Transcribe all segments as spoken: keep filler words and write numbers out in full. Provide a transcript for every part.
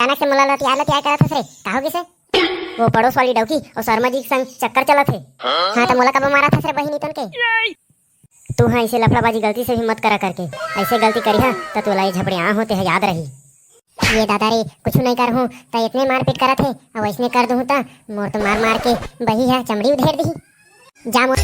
अचानक से मोला लतियार लतियार करत हस रे, का हो गिस हे? वो पड़ोस वाली डौकी अउ शर्मा जी के संग चक्कर चलत हे। हाँ, त मोला कब मारत हस रे बहिनी तन के? तू हाँ, ऐसे लफड़ाबाजी गलती से भी मत करा करके, ऐसे गलती करिहा त तोला ये झपड़िया होते है याद रही। ये दादा रे, कुछ नहीं कर हूँ त इतने मारपीट करत हे, अब ऐसने कर दूँ त मोर तो मार मार के बही है चमड़ी उधेड़ दी। जा मोर।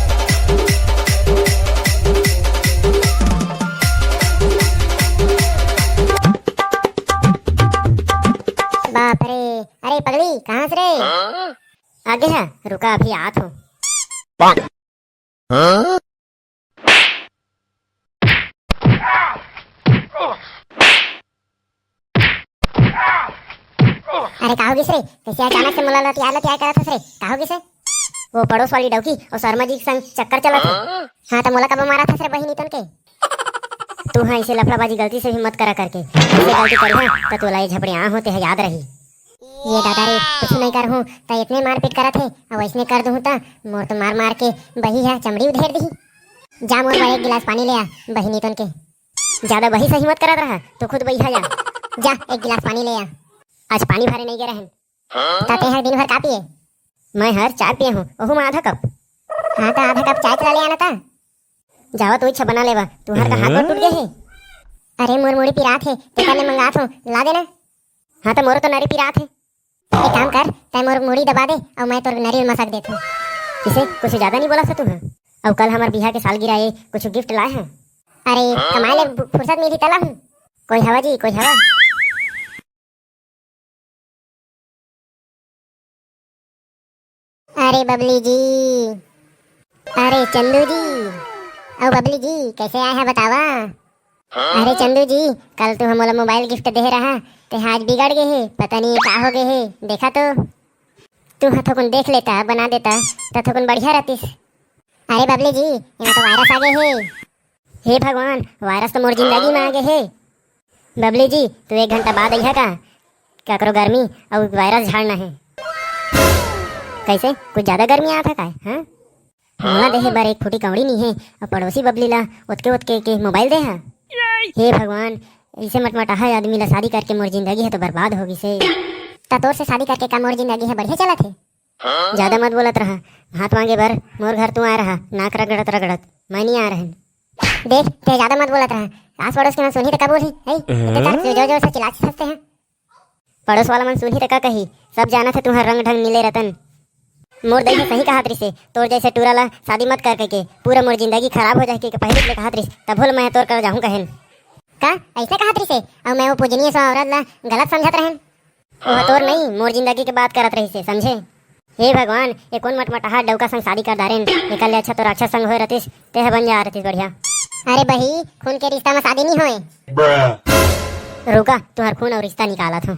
बाप रे, अरे पगली, कहाँ से रे? आगे है, रुका, अभी आत हूँ। अरे का हो गिस रे? कैसे अचानक से मोला लतियार लतियार करत हस रे? का हो गिस हे? वो पड़ोस वाली डौकी अउ शर्मा जी के संग चक्कर चलत हे। हाँ, त मोला कब मारत हस रे बहिनी तन के? तू हाँ, ऐसे लफड़ाबाजी गलती से भी मत करा करके, ऐसे गलती करिहा त तोला ये झपड़िया होते है याद रही। ये दादा रे, कुछ नहीं कर हूँ त इतने मारपीट करत हे, अब ऐसने कर दूँ त मोर तो मार मार के बही है चमड़ी उधेड़ दी। जा मोर बर एक गिलास पानी ले आ बहिनी तन के। ज्यादा बही सही मत करत रहा, तो खुद बहिया जा। जा, एक गिलास पानी ले आ। आज पानी भरे नहीं गे रहन। त तें हर दिन भर का पिए? मैं हर चाय पिए हूँ, ओहू में आधा कप। हाँ, त आधा कप चाय चला ले आना त। जावा, तू इच्छा बना लेवा, तुहर का हाथ गोड़ टूट गए हे? अरे, मोर मुड़ी पिरात हे, तेकर ले मंगात हूँ, ला देना। हाँ, त मोरो तो नरी पिरात हे। एक काम कर, तै मोर मुड़ी दबा दे अउ मैं तोर नरी मसक देथूं। किसे कुछ ज्यादा नहीं बोला सा तू, हाँ? अउ कल हमर बिहा के सालगिरह ए, कुछ गिफ्ट लाए हैं? अरे, कमाए ले फु-, फुर्सत मिली तला हूँ। कोई हवा जी, कोई हवा। अरे बबली जी, अरे चंदू जी, अउ बबली जी, कैसे आए हैं बतावा? अरे चंदू जी, कल तू हमला मोबाइल गिफ्ट दे रहा, ते आज बिगड़ गए हे, पता नहीं का हो गए हे, देखा तो। तू ह थोकुन देख लेता, बना देता, त थोकुन बढ़िया रहतिस। अरे बबली जी, एमा तो वायरस आ गए हे। हे भगवान, वायरस तो मोर जिंदगी में आ गए हे। बबली जी, तू एक घंटा बाद अइहा का? ककरो गर्मी अउ वायरस झाड़ना हे। कैसे? कुछ ज्यादा गर्मी आत हे काय? हाँ? मोला देहे बर एक फूटी कौड़ी नी हे, अउ पड़ोसी बबली ला ओतके ओतके के मोबाइल दे हा। हे भगवान, ऐसे मटमटाहा आदमी ला शादी करके मोर जिंदगी हे तो बर्बाद हो गिसे। त तोर से शादी करके का मोर जिंदगी हे बढ़िया चलत हे? ज्यादा मत बोलत रहा, भात मांगे बर मोर घर तू आए रहा, नाक रगड़त रगड़त, मैं नहीं आ रहन। देख, ते ज्यादा मत बोलत रहा, आस पड़ोस के मन सुनही त का बोलही, है? इतने तार जोर जोर से चिल्लात हंसते हैं। पड़ोस वाला मन सुनही त का कही, सब जानत हे तुहर रंग ढंग नीले रतन। मोर दई ह सही कहत रिसे, तोर जैसे टूरा ला शादी मत कर कहिके, पूरा मोर जिंदगी खराब हो जाए कहिके पहले ले कहत रिस, तभो ले मैं तोर कर जाहूं कहेन। का ऐसे कहत रिसे? अउ मैं वो पूजनीय सो औरत ला गलत समझत रहेन। वो तोर नहीं, मोर जिंदगी के बात करत रहिसे, समझे? हे भगवान, ये कौन मटमटाहा डौका संग शादी कर डारेन? एकर ले अच्छा तो राक्षस संग होए रहतिस, तेह बन जा रहतिस बढ़िया। अरे बही, खून के रिश्ता में शादी नहीं होए। रुका, तुहर खून अउ रिश्ता निकालत हूँ।